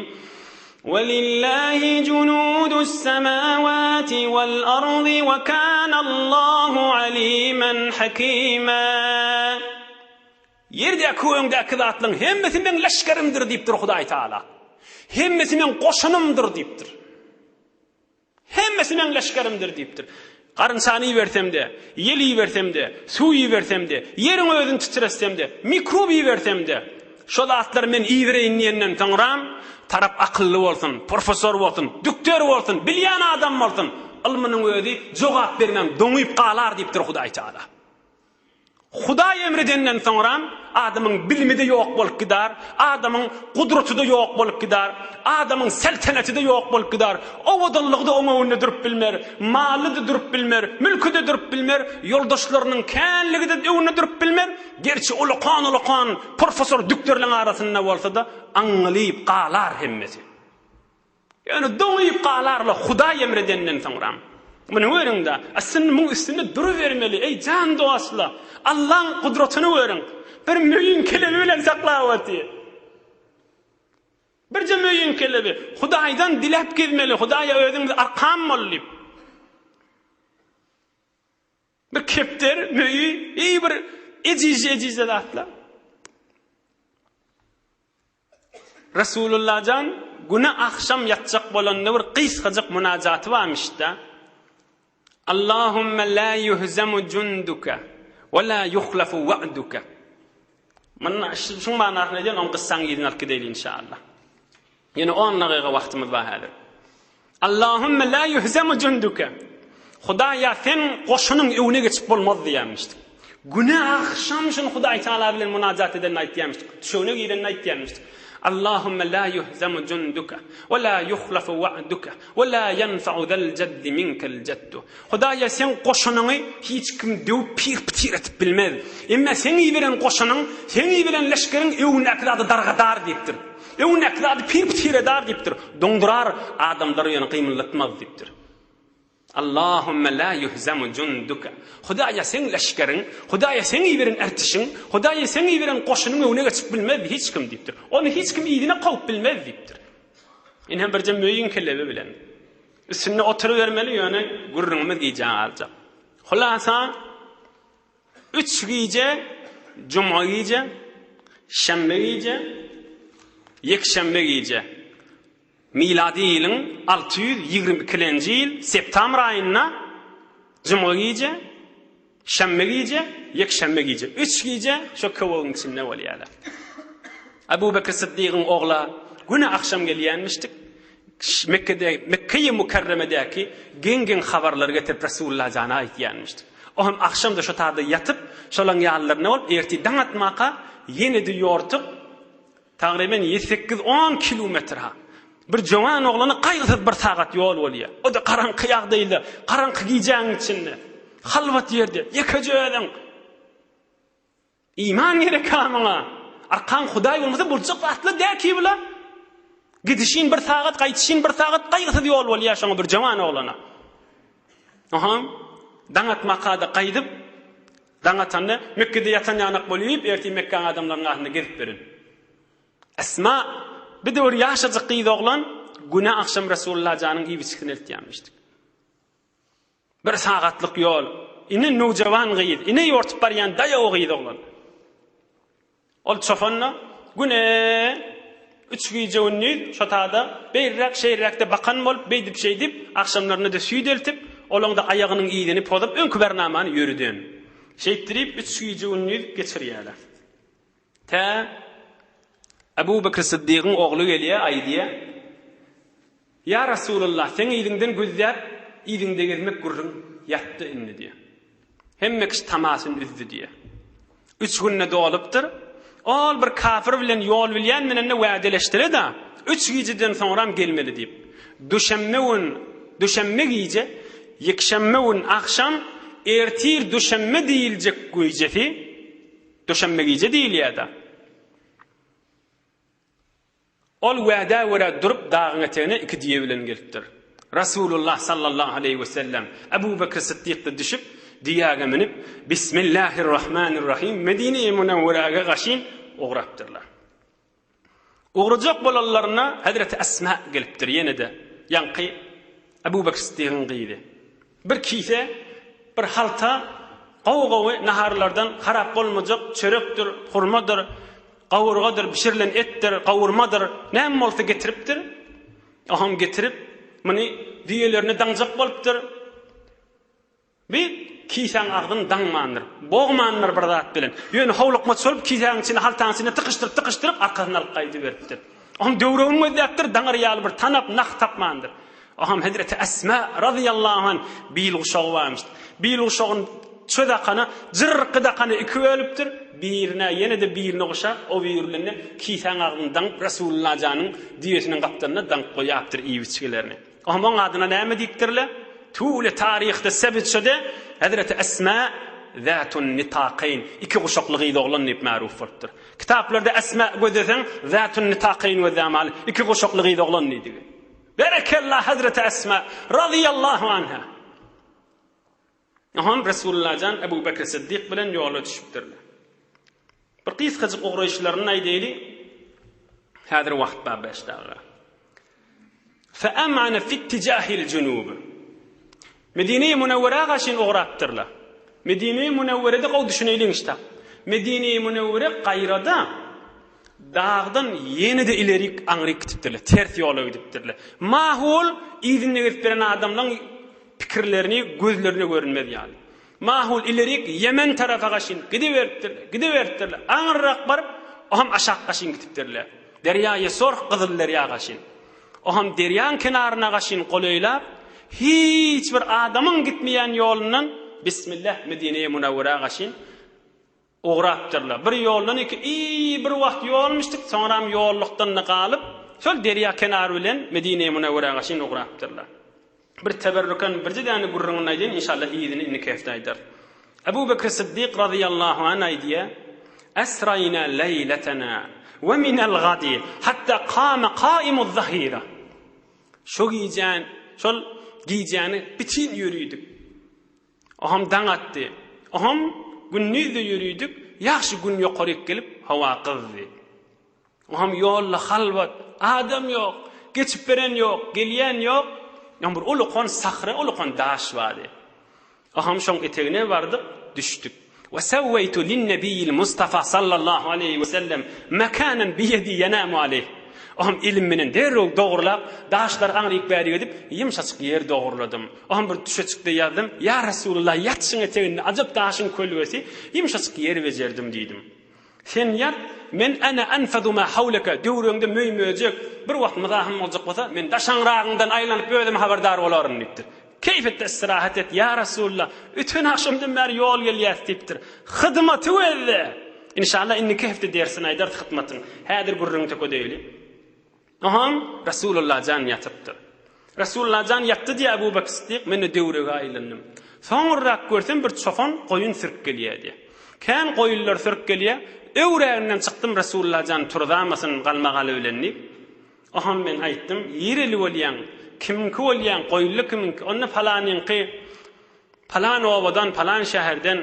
Welillahi junudus semawati wal ardy we kanallahu aliman hakima. Ýerdäki göňdäki zatlaryň hemmesi meň leşgerimdir diýipdir Hudaý Tagala. Hemmesi meň goşunymdyr diýipdir. Hemmesi meň leşgerimdir diýipdir. Garynçany ibersem-de, ýel ibersem-de, suw ibersem-de, ýeriň özüni titretsem-de, mikrob ibersem-de, şo zatlary men ibereýin diýenden soňram, tarap akylly bolsun, professor bolsun, dükter bolsun, bilýän adam bolsun, ylmynyň özi jogap bermän doňyp galar diýipdir Hudaý Tagala. Hudaý emredenden soňram adamyň bilimi-de ýok bolup gidar, adamyň gudraty-da ýok bolup gidar, adamyň selteneti-de ýok bolup gidar, owadanlygy-da oň öňünde durup bilmer, maly-da durup bilmer, mülki-de durup bilmer, ýoldaşlarynyň känligi-de öňünde durup bilmer, gerçi ulakan-ulakan professor dükderleň arasynda bolsa-da aňňylyp galar hemmesi. Ýöne doňup galarlar Hudaý emredenden soňram. Muny görüň-de, aslynda muň üstünde durubermeli, eý jan dostlar! Allaň gudratyny görüň! Bir möýüň kelebi bilen saklap otyr. Birje möýüň kelebi. Hudaýdan diläp gezmeli, Hudaýa özüň biz arkam bol diýip. Bir kepder, möýi, eý bir ejizje-ejizje zatlar. Resulullajan güne agşam ýatjak bolanda bir gysgajyk munajaty barmyşda. Allahumma la yuhzamu junduka we la yuhlafu wa'duka. Muny şuň manysyny aýdýan, oň gyssaň yzyny alyp gideýli inşallah. Ýene on dagyga wagtymyz bar häzir. Allahümme la yuhzemu junduke. Hudaýa sen goşunyň öňüne geçip bolmaz diýýärmişdik. Güne agşam şuny Hudaý Taala bilen munajat edenini aýtýarmyşdyk. Düşegine girenini aýtýarmyşdyk. Allahümme la yuhzemu junduke we la yuhlafu wa'duke we la yenfa'u zal jaddi minkel jaddu. Hudaýa seň goşunyňy hiç kim döwüp pir-pitir etip bilmez. Emma seň iberen goşunyň, seň iberen leşgeriň öňündäki zady dargadar diýipdir. Öňündäki zady pir-pitir edar diýipdir. Doňdurar, adamlary ýöne gymyldatmaz diýipdir. Allahümme la yuhzemu junduke. Hudaýa seň leşgeriň, Hudaýa seň iberen ertişiň, Hudaýa seň iberen goşunyň öňüne geçip bilmez hiç kim diýipdir. Ony hiç kim yzyna kowup bilmez diýipdir. Ine birje möýüň kelebi bilen. Üstünde oturybermeli ýöne gürrüňimiz gijä galjak. Hulasa üç gije juma gije, şenbe gije, ýekşenbe gije milady ýylyň 622-nji ýyl septambr aýynda juma gije, Şenbe gije, ýekşenbe gije, üç gije şo köwegiň içinde bolýarlar. Abu Bekr Syddygyň ogla güne agşam gelýänmişdik. Mekgede, Mekgeýi Mükerremedäki geň-geň habarlary getirip Resulullah jana aýtýanmişdik. O hem agşam-da şo taýda ýatyp, şolaň ýanlarynda bolup, ertir daň atmaka ýene-de ýortup, Tagryben ýedi-sekiz-on kilometr ha. Bir jowan oglana gaýgysyz bir sagat ýol bolýar. O-da garaňky ýagdaýda, garaňky gijäň içinde, halwat ýerde, ýekeje özüň. Iman gerek-ha muňa. Arkaň Hudaý bolmasa boljak zatlar däl ki bular. Gidişin bir sagat, gaýdyşyn bir sagat gaýgysyz ýol bolýar şoňa bir jowan oglana. Aha, daň atmaka-da gaýdyp, Daň atanda, Mekgede ýatan ýanak bolýyp, ertir Mekgäň adamlarynyň arasynda gezip berin. Esma, bir döwür ýaşajyk gyz oglan, güne agşam Resulullah janyň iýip-içgisini eltýänmişdik. Bir sagatlyk ýol, ine nowjawan gyz, ine ýortup barýan daýaw gyz oglan. Ol çopan-da güne üç gije-gündiz şo tada beýräk-şeýräkde bakan bolup, beýdip-şeýdip, agşamlaryna-da süýt eltip, olaň-da aýagynyň yzyny pozup, öňki bernamany ýöreden. Şeýtdirip, üç gije-gündiz geçirýärler. Tä Ebu Bekr Syddygyň ogly gelýär, aýdýar, Ýa Resulallah, seň yzyňdan gözläp, yzyňda gezmek gürrüň ýatdy indi diýýär. Hemme kişi tamasyny üzdi diýýär. Üç günde dolupdyr. Ol bir kafir bilen ýol bilýän bilen-de wädeleşdire-de, üç gijeden soňram gelmeli diýip. Duşenbe gün, duşenbe gije, ýekşenbe gün agşam, ertir duşenbe diýiljek gijesi, duşenbe gije diýilýär-de. Ol wädä görä durup dagyň etegine iki düýe bilen gelipdir. Resulullah sallallahu aleýhi we sellem Ebu Bekr Syddykda düşüp, Düýäge münüp, Bismillahirrahmanirrahim, Medine-i Münewweräge gaşyn ugrapdyrlar. Ugrajak bolanlarynda Hezreti Esma gelipdir ýene-de, ýaňky Ebu Bekr Siddigiň gyzy. Bir kise, bir halta gowy-gowy naharlardan harap bolmajak çörekdir, hurmadyr, gawurgadyr, bişirilen etdir, gawurmadyr, näme bolsa getiripdir. Oham getirip, muny düýelerine daňjak bolupdyr. Bi kisäň agzyny daňmandyr, bogmandyr bir zat bilen. Ýöne howlukmaç bolup kisäň içine, haltaň içine tykyşdyryp, tykyşdyryp arkasyny alyp gaýdyberipdir. Oňam döwregini gözläpdir, daňar ýaly bir tanap, nah tapmandyr. Oňam hezreti Esma razyýallahu anh bil guşagy barmyş. Bil guşagyny çöz akana, jyrky dakana iki bölüpdir. Birine ýene-de birine guşap, o biri bilen-de kisäň agzyny daňyp Resulullah janyň düýesiniň gapdalyna daňyp goýapdyr iýip-içgilerini. Onuň adyna näme diýipdirler? Tüwle taryhda sebitçede Hezreti Esma Zatun Nitakeýn, iki guşakly gyz oglan diýip maruf bolupdyr. Kitaplarda Esma gözleseň, Zatun Nitakeýn gözlämaly, iki guşakly gyz oglan diýdigi. Berekella Hezreti Esma razyýallahu anha. Oňam Resulullah jan Ebu Bekr Siddik bilen ýola düşüpdirler. Bir gysgajyk ugraýyşlaryny aýdaýly. Häzir wagt bar 5 dagyga. Fe'amana fi ittijahil junub. Medine-i Münewwerä gaşyn ugrapdyrlar. Medine-i Münewwerede gowy düşüneýliň işde. Medine-i Münewwere gaýrada dagdan ýene-de ilerik aňryk gidipdirler. Ters ýola gidipdirler. Mahul yzynda gezip beren adamlaryň pikirlerini gözlerine görünmez ýaly. Mahul ilerik Ýemen tarapa gaşyn gidiberipdirler, gidiberipdirler. Aňyrrak baryp, o hem aşak gaşyn gidipdirler. Derýaýy Sorh Gyzyl derýa gaşyn. O hem derýaň kenaryna gaşyn golaýlap, hiç bir adamyň gitmeýän ýolundan Bismillah Medine-i Munawwara gaşyn Ugrapdyrlar. Bir ýoldan iki, i, bir wagt ýolmuşdyk, soňram ýollukdan-da galyp, şol derýa kenary bilen Medine-i Münewwerä gaşyn ugrapdyrlar. Bir teberrüken birje däne gürrüňini aýdaýyn, inşallah yzyny indiki hepde aýdarys. Ebu Bekr Siddik razyýallahu anh aýdýar, Esraýna leýletena we minel gadi hatta kame kaimuz-zahira. Şo gijän, şol gijäni bitin ýöridik. Oham daň atdy. Oham gündiz-de ýöridik, ýagşy gün ýokaryk gelip, howa gyzdy. Oham ýolda halwat, adam ýok, geçip beren ýok, gelýän ýok. Ýa bir ulukan sahra, ulukan daş bardy. Oham şoň etegine bardyk, düşdük. We sewweýtu lin-nebiýil Mustafa sallallahu aleýhi we sellem mekanen biýedi ýenamu aleýh. Oňam elim menen derrew dogrulap, daşlary aňryk-bärik edip, ýumşajyk ýer dogruladym. Oňam bir düşejikde ýazdym, Ýa Resulallah, ýatyşyň eteginde ajap daşyň kölgesi, ýumşajyk ýer bejerdim diýdim. Sen ýat, men ene anfadu ma hawleke, döwregiňde möý-möjek, bir wagt myzahym boljak bolsa, men daşaňragyňdan aýlanyp özüm habardar bolaryn diýipdir. Keýp et-de istirahat et, ýa Resulallah, öten agşamdan bäri ýol gelýäs diýipdir. Hyzmaty gözle! Inşallah indiki hepde dersini aýdarys hyzmatyň. Häzir gürrüňi tökedeýli. Oňam Resulullah jan ýatypdyr. Resulullah jan ýatdy diýýär Ebu Bekr Siddik, men-de döwrege aýlandym. Soňurrak görsem bir çopan goýun sürüp gelýär diýýär. Kän goýunlar sürüp gelýär. Öwräginden çykdym Resulullah jan turzamasyn galmagaly bilen diýip. Oňam men aýtdym, Nireli bolýaň? Kimiňki bolýaň? Goýunly kimiňki? Onda palanyňky. Palan obadan, palan şäherden.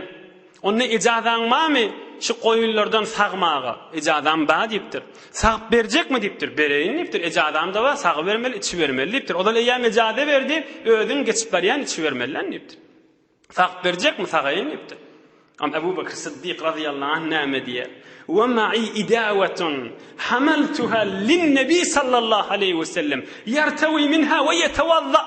Onda ejazaň barmy şu goýunlardan sagmaga? Ejazam bar diýipdir. Sagyp berjekmi diýipdir. Bereýin diýipdir. Ejazam-da bar, sagybermeli, içibermeli diýipdir. Ozal eýýäm ejaza berdi, özüň geçip barýan içibermeli-dä diýipdir. Sagyp berjekmi, sagaýyn diýipdir. Am Ebu Bekr Siddik razyýallahu anh näme diýýär? Wa ma'i idawatun hamaltuha lin-nebi sallallahu aleýhi we sellem ýartawi minha we ýetewazza.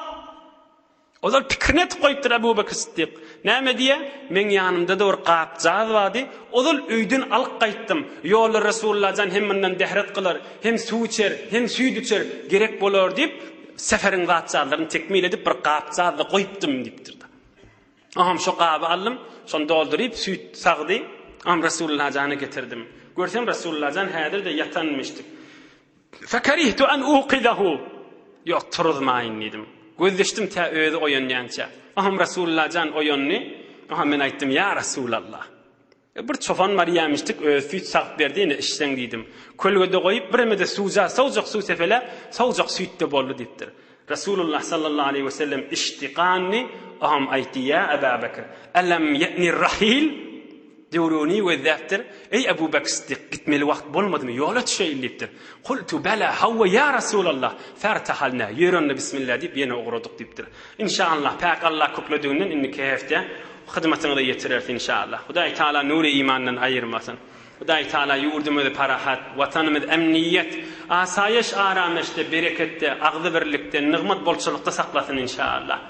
Ozal pikirini edip goýupdyr Ebu Bekr Siddik. Näme diýýär? Meň ýanymda-da bir gapjagaz bardy. Ozal öýden alyp gaýtdym. Ýolda Resulullah jan hem mundan dähret kylar, hem suw içer, hem süýt içer, gerek bolar diýip, seferiň zatjazlaryny tekmil edip bir gapjazda goýupdym diýipdir. Aham şo gaby aldym, şony dolduryp süýt sagdy. Aham Resulullah jana getirdim. Görsem Resulullah jan häzir-de ýatanmyşdyk. Fekerihtu an uqidahu. Ýok, turuzmaýyn diýdim. Gözleşdim tä özi oýanýança. Aham Resulullah jan oýandy. Aham men aýtdym, Ýa Resulallah. E, bir çopan barýamyşdyk, özi süýt sagyp berdi, ine içseň diýdim. Kölgede goýup, bireme-de suwja, sowjak suw sepeläp, sowjak süýt-de boldy diýipdir. Resulullah sallallahu aleýhi we sellem içdi, gandy. Oňam aýtdy, Ýa Aba Bekr, Elem ýe'nir rahil? Döwrüni gözläpdir. Eý, Ebu Bekr Siddik, gitmeli wagt bolmadymy, ýola düşeýin diýipdir. Kultu, Bela, hawa, ýa Resulallah. Fertahalna, ýör onda bismillah diýip, ýene ugradyk diýipdir. Inşaallah, päk Allah köklediginden indiki hepde hyzmatyňyza ýetireris inşaallah. Hudaý Taala nury imandan aýyrmasyn. Hudaý Taala ýurdumyzy parahat, Watanymyzy emniýet, asaýyş, arameşde, bereketde, agzybirlikde, nygmat bolçulykda saklasyn inşaallah.